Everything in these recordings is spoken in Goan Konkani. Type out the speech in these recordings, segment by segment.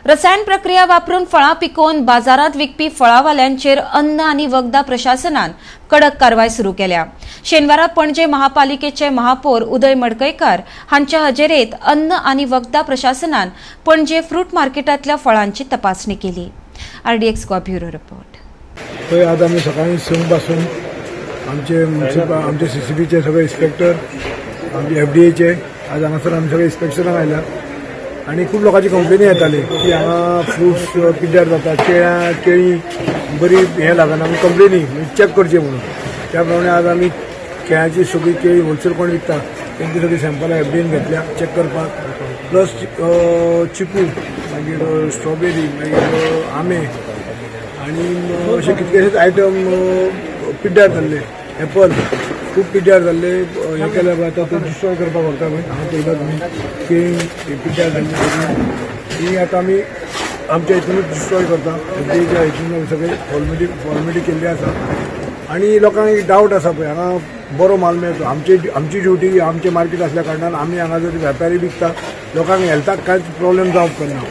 रसायन प्रक्रिया वापरून फळां पिकोवन बाजारांत विकपी फळावाल्यांचेर अन्न आनी वखदां प्रशासनान कडक कारवाय सुरू केल्या. शेनवारा पणजे महापालिकेचे महापौर उदय मडकयकार हांच्या हजेरेत अन्न आनी वखदां प्रशासनान पणजे फ्रूट मार्केटांतल्या फळांची तपासणी केली. RDX Goa, bureau report. पळय, आज आमी सकाळी 6 पासून आमचे म्युन्सिपल, आमचे सीसीबीचे सगळे इन्स्पेक्टर, आमचे एफडीएचे, आज हांगासर आमी सगळे इन्स्पेक्शनाक आयल्या आनी खूब लोकांची कंप्लेनी येताली की हांगा फ्रुट्स पिड्ड्यार जाता, केळ्यां केळीं बरी हें लागना, आमी कंप्लेनी चॅक करचे म्हणून. त्या प्रमाणे आज आमी केळ्याची सगळी केळी होलसेल कोण विकता तेंची सगळी सॅम्पलां एफडीएन घेतल्या चॅक करपाक, प्लस चिकू, मागीर स्ट्रॉबेरी, मागीर आंबे आणि अशे कितलेशेच आयटम पिड्ड्यार जाल्ले, एपल खूब पिड्ड्यार जाल्ले. हें केल्या आतां तो डिस्ट्रॉय करपाक व्हरता पळय, हांगा पळयता तुमी, केळीं ही पिड्ड्यार जाल्ली सगळीं. ही आतां आमी आमच्या हितूनच डिस्ट्रॉय करता. एफडीएच्या हितून आमी सगळे फॉर्मेलिटी केल्ली आसा. आनी लोकांक एक डावट आसा पळय, हांगा बरो माल मेळटा. आमची आमची ड्युटी, आमचें मार्केट आसल्या कारणान आमी हांगा जर वेपारी विकता, लोकांक हेल्थाक कांयच प्रॉब्लेम जावप करना.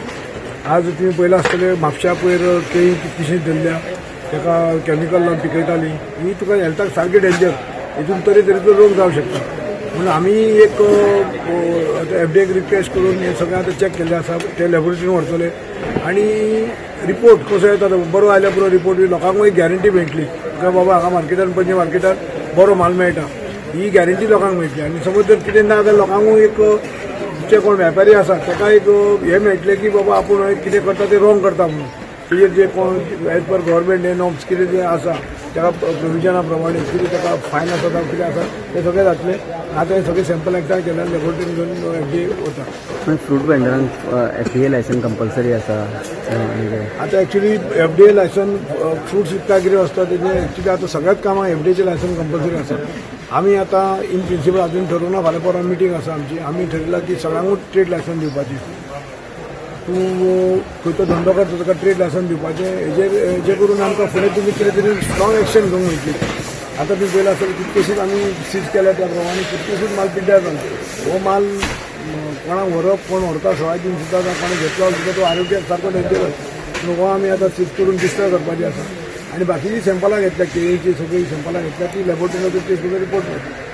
आज तुमी पळयलां आसतलें, म्हापश्या पयर केळीं कितलीशींच धरल्या, ताका कॅमिकल लावन पिकयताली. ही तुका हेल्थाक सारकी डेंजर. हितून तरेतरेचो रोग जावं शकता. म्हणून आमी एक एफडीएक रिक्वेस्ट करून हे सगळें आतां चॅक केल्लें आसा. ते लॅबोरेटरीन व्हरतले आनी रिपोर्ट कसो येता तो बरो आयल्या पुरो रिपोर्ट, लोकांकूय एक गॅरंटी मेळटली काय बाबा, हांगा मार्केटान, पणजे मार्केटान बरो माल मेळटा, ही गॅरंटी लोकांक मेळटली. आनी समज जर कितें ना जाल्यार लोकांकूय एक, जे कोण वेपारी आसा ताका एक हें मेळटलें की बाबा, आपूण कितें करता तें रोंग करता म्हणून. तेजेर जे कोण एज पर गव्हर्मेंट हे नॉर्म्स कितें जे आसा, ताका प्रोविजना प्रमाणे कितें ताका फायन आसा जावं कितें आसा, तें सगळें जातलें. आतां हें सगळें सॅम्पल एकठांय केल्यार लॅबोरेटरीन घेवन एफडीए वता. पण फ्रूट वेंडरांक एफडीए लायसन कंपल्सरी आसा आनी काय? आतां एक्चुली एफडीए लायसन फ्रुट्स विकता कितें आसता तेजें, एक्चुली आतां सगळ्याच कामाक एफडीएचें लायसन कंपल्सरी आसा. आमी आतां इन प्रिंसिपल अजून ठरोवना, फाल्यां परवां मिटींग आसा आमची. आमी ठरयलां की सगळ्यांकूच ट्रेड लायसन दिवपाची. तूं खंय तो धंदो करता, ताका ट्रेड लायसन दिवपाचें. हेजेर हेजे करून आमकां फुडें तुमी कितें तरी स्ट्रॉंग एक्शन घेवंक मेळटली. आतां तुमी पळयलां आसतलें, कितकेशीच आमी सीज केल्या, त्या प्रमाणे कितकेशीच माल पिड्ड्यार जालो. हो माल कोणाक व्हरप, कोण व्हरता सवाय दिवन सुद्दां, कोणें घेतलो सुद्दां, तो आरोग्याक सारको डेंजरस. हो आमी आतां सीज करून डिस्ट्रॉय करपाची आसा आनी बाकीची सॅम्पलां घेतल्या, केळीची सगळीं सॅम्पलां घेतल्या, ती लॅबोरेटरीन टेस्ट करून रिपोर्ट.